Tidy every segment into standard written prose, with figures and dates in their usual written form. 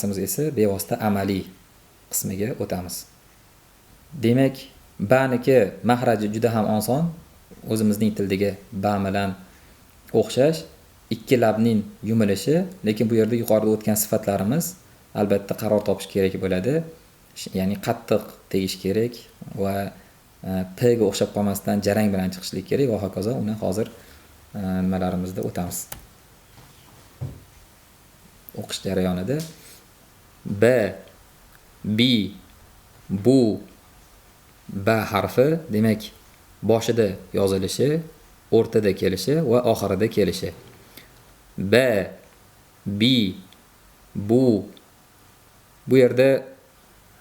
darsimiz esa bevosita amaliy qismiga o'tamiz. Demak, baniki mahraji juda ham oson. O'zimizning tildagi ba bilan o'xshash, ikki labning yumilishi, lekin bu yerda yuqorida o'tgan sifatlarimiz albatta qaror topish kerak bo'ladi. Ya'ni qattiq tegish kerak va p ga o'xshab qolmasdan jarang bilan chiqishlik kerak va hokazo. Uni hozir nimalarimizda o'tamiz. O'qish jarayonida b, bi, bu, ba harfi demak boshida yozilishi, o'rtada kelishi va oxirida kelishi. B, bi, bu. Bu yerda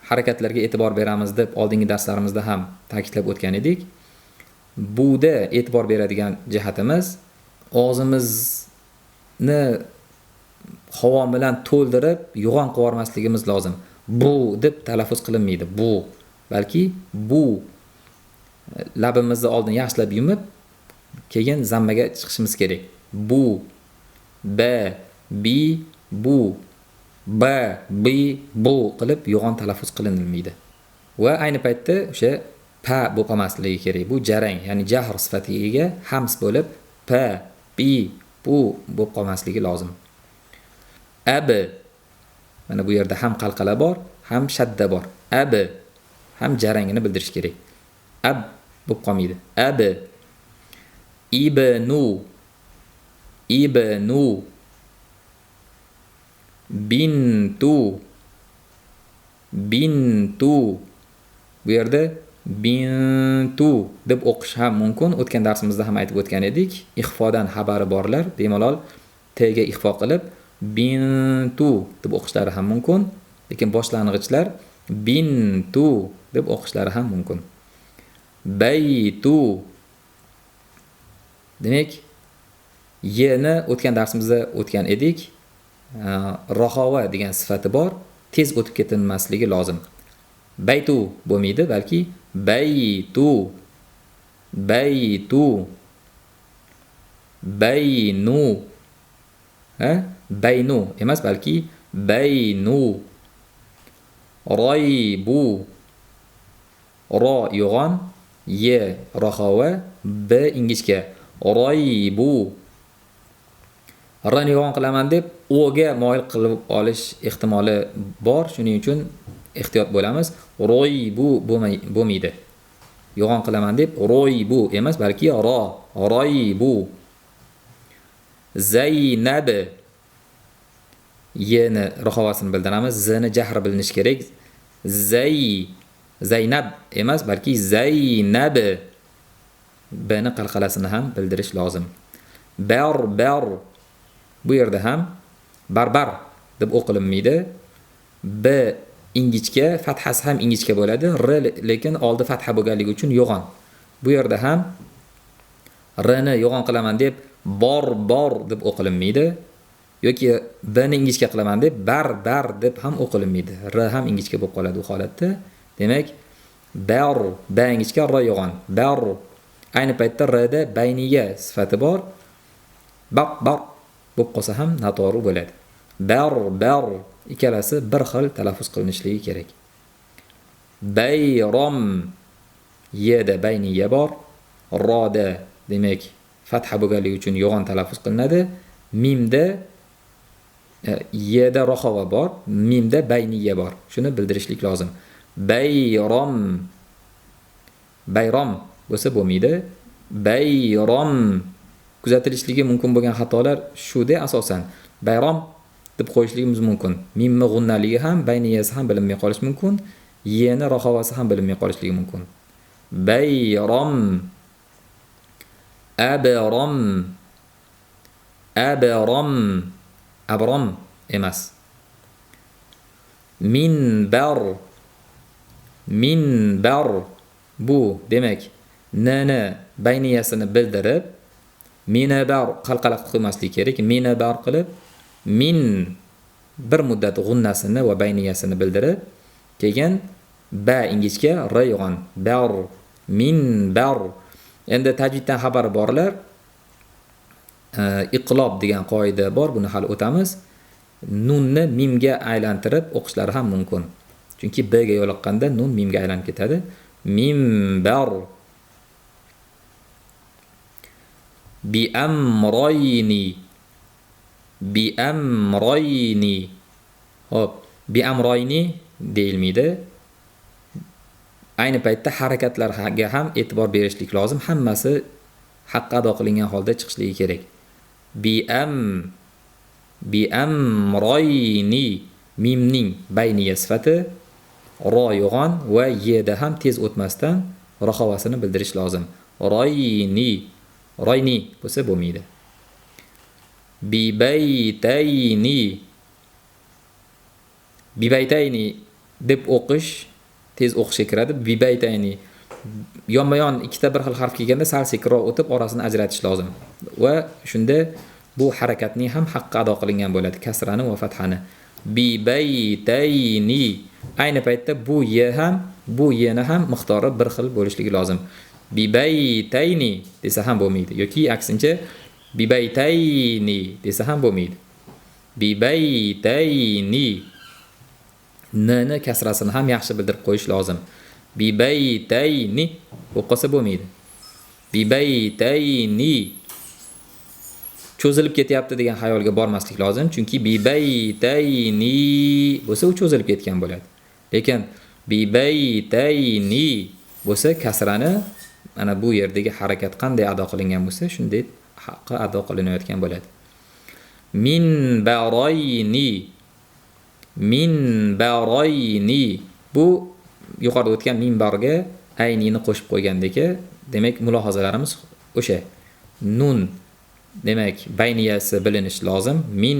harakatlarga e'tibor beramiz deb oldingi darslarimizda ham ta'kidlab o'tgan edik. Buda e'tibor beradigan jihatimiz og'zimizni havo bilan to'ldirib yo'g'on qilib yubormasligimiz lozim. Bu deb talaffuz qilinmaydi, bu, balki bu. Labimizni oldin yaxshilab yumib, keyin zammaga chiqishimiz kerak. Bu, b, bi, bu, b, bi, bu qilib yo'g'on talaffuz qilinmaydi. Va ayni paytda o'sha pa bo'lib qolmasligi kerak. Bu jarang, ya'ni jahr sifatiga ega hams bo'lib p, bi, bu bo'lib qolmasligi lozim. Ab, mana bu yerda ham qalqala bor, ham shadda bor. Ab ham jarangini bildirish kerak. Ab bo'lib qolmaydi. Ab, ibnu, ibnu, bintu, bintu. Bu yerda bintu deb o'qish ham mumkin. O'tgan darsimizda ham aytib o'tgan edik. Ixfodan xabari borlar bemalol t ga ixfo qilib bintu deb o'qishlari ham mumkin, lekin boshlang'ichlar bintu deb o'qishlari ham mumkin. Baytu. Demak, y ni o'tgan darsimizda o'tgan edik. Rohova degan sifati bor, tez o'tib ketilmasligi lozim. Baytu bo'lmaydi, balki baytu, baytu, baynu, ha, baynu emas, balki baynu. Roybu, ro yo'g'on, y rohova, b ingichka. Roybu. Rani yo'g'on qilaman deb o ga moyil qilib olish ehtimoli bor, shuning uchun ehtiyot bo'lamiz. Roybu bo'lmaydi. Yo'g'on qilaman deb roybu emas, balki ro, roybu. Zaynab, y ni rohovasini bildiramiz, z ni jahri bilinishi kerak. Zay, Zaynab emas, balki Zaynab. B ni qalqalasini ham bildirish lozim. Bar, bar. Bu yerda ham barbar deb o'qilinmaydi. B ingichka, fathasi ham ingichka bo'ladi. R lekin oldi fatha bo'lganligi uchun yo'g'on. Bu yerda ham R ni yo'g'on qilaman deb bor, bor deb o'qilinmaydi yoki B ni ingichka qilaman deb bar, bar deb ham o'qilinmaydi. R ham ingichka bo'lib qoladi u holatda. Demak, bar, B ingichka, R yo'g'on. Bar. Ayni paytda R da bayniya sifati bor. Baq, baq bo'lib qolsa ham noto'g'ri bo'ladi. Bar, bar ikkalasi bir xil talaffuz qilinishligi kerak. Bayrom, y da bayniya bor, ro da demak fatha bo'lganligi uchun yo'g'on talaffuz qilinadi. Mimda y da rohova bor, mimda bayniya bor. Shuni bildirishlik lozim. Bayrom, bayrom bo'lsa bo'lmaydi. Bayrom. Kuzatilishligi mumkin bo'lgan xatolar shuda asosan. Bayrom deb qo'yishligimiz mumkin. Mimmi g'unnaligi ham, bayniyasi ham bilinmay qolishi mumkin. Y ni rohovasi ham bilinmay qolishligi mumkin. Bayrom, abrom, abrom, abrom emas. Minbar, minbar. Bu demak n ni bayniyasini bildirib, minabar qalqala qilmaslik kerak. Minabar qilib, min bir muddat g'unnasini va bayniyasini bildirib, keyin ba ingichka, r yo'g'on. Bar, minbar. Endi tajviddan xabari borlar, iqlob degan qoida bor, buni hali o'tamiz. Nunni mimga aylantirib o'qishlari ham mumkin. Chunki b ga yo'liqqanda nun mimga aylanib ketadi. Minbar. Bi amrayni. Bi amrayni. Hop, bi amrayni deyilmaydi. Ayni paytda harakatlarga ham e'tibor berishlik lozim. Hammasi haqqi ado qilingan holda chiqishligi kerak. Bi am, bi amrayni, mimning bayniya sifati ro yo'g'on va yda ham tez o'tmasdan raxovasini bildirish lozim. Royni, royni bo'lsa bo'lmaydi. Bi baytayni, bi baytayni deb o'qish tez o'qishga kiradi. Bi baytayni yonma-yon ikkita bir xil harf kelganda sal sekinroq o'tib orasini ajratish lozim. Va shunda bu harakatning ham haqqi ado qilingan bo'ladi, kasrani va fathani. Bi baytayni. Ayni paytda bu y ham, bu y ni ham miqdori bir xil bo'lishligi lozim. Bi baytayni desa ham bo'lmaydi yoki aksincha bi baytayni desa ham bo'lmaydi. Bi baytayni. N ni kasrasini ham yaxshi bildirib qo'yish lozim. Bi baytayni bo'lib qolsa bo'lmaydi. Bi baytayni cho'zilib ketyapti degan xayolga bormaslik lozim, chunki bi baytayni bo'lsa u cho'zilib ketgan bo'ladi. Lekin bi baytayni bo'lsa kasrani mana bu yerdagi harakat qanday ado qilingan bo'lsa, shunday haqqi ado qilinayotgan bo'ladi. Min barayni, min barayni, bu yuqorida o'tgan minbarga aynini qo'shib qo'ygandagi, demak mulohazalarimiz o'sha. Nun demak bayniyasi bilinish lozim. Min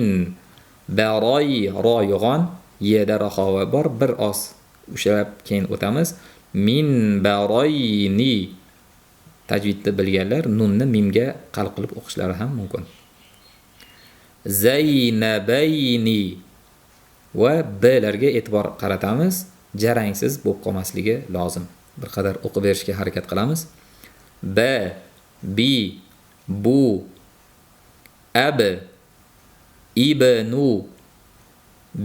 baroy, ro yo'g'on, yda raxova bor, bir oz ushlab keyin o'tamiz. Min baroyni. Tajvidni bilganlar nunni mimga qalb qilib o'qishlari ham mumkin. Zaynabayni va b larga e'tibor qaratamiz, jarangsiz bo'lib qolmasligi lozim. Bir qadar o'qib berishga harakat qilamiz. B, bi, bu, ab, ibnu,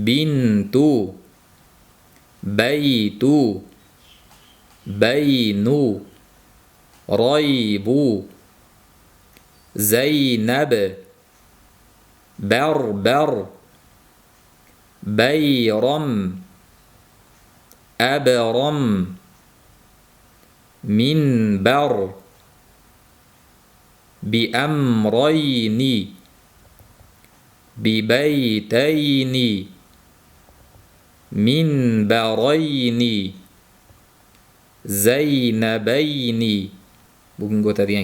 bintu, baytu, baynu, raybu, zaynab, barbar, bayram, abram, minbar, bi amrayni, bi baytayni, minbarayni, zaynabayni. Bugungi o'tadigan